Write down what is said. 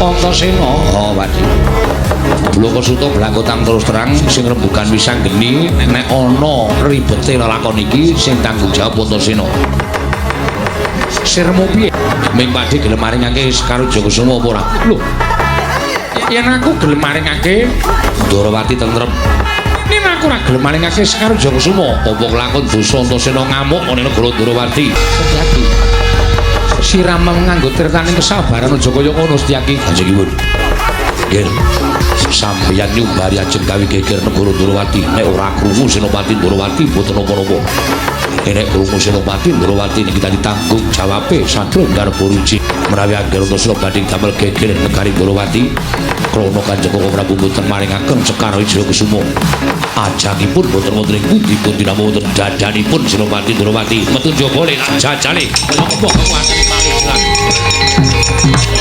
Antasena. Oh, Pakdhe. Blaka Suta blangkotang terus terang sing rembugan wisanggeni nek ana ribete lelakon iki sing tanggung jawab Antasena. Sirmu piye? Ming Pakdhe gelem maringake Sekar Wijaya Kusuma apa ora? Lho. Yen aku gelem maringake Ndorowati tentrem. Yen aku ora gelem maringake Sekar Wijaya Kusuma, apa kelakon dosa Antasena ngamuk ana negara Ndorowati? Setyaki. Siram nganggo tirtaning kesabaran aja kaya ngono Setyaki. Kanjengipun. Nggih. Sampeyan nyumbari ajeng gawe geger negara Ndorowati. Nek ora krungu Senopati Ndorowati mboten napa-napa. Nek krungu Senopati Ndorowati niki tadi tanggung jawabe sadurung garba ruji menawi angger Antasena badhe damel geger negari Ndorowati. Krana Kanjeng Koko Prabu mboten maringaken Sekar Wijaya Kusuma. Ajangipun mboten wonten ing pundi-pundi namung wonten dadanipun Senopati Ndorowati. Metu njaba le tak jajale. Kaya apa kekuatane malih.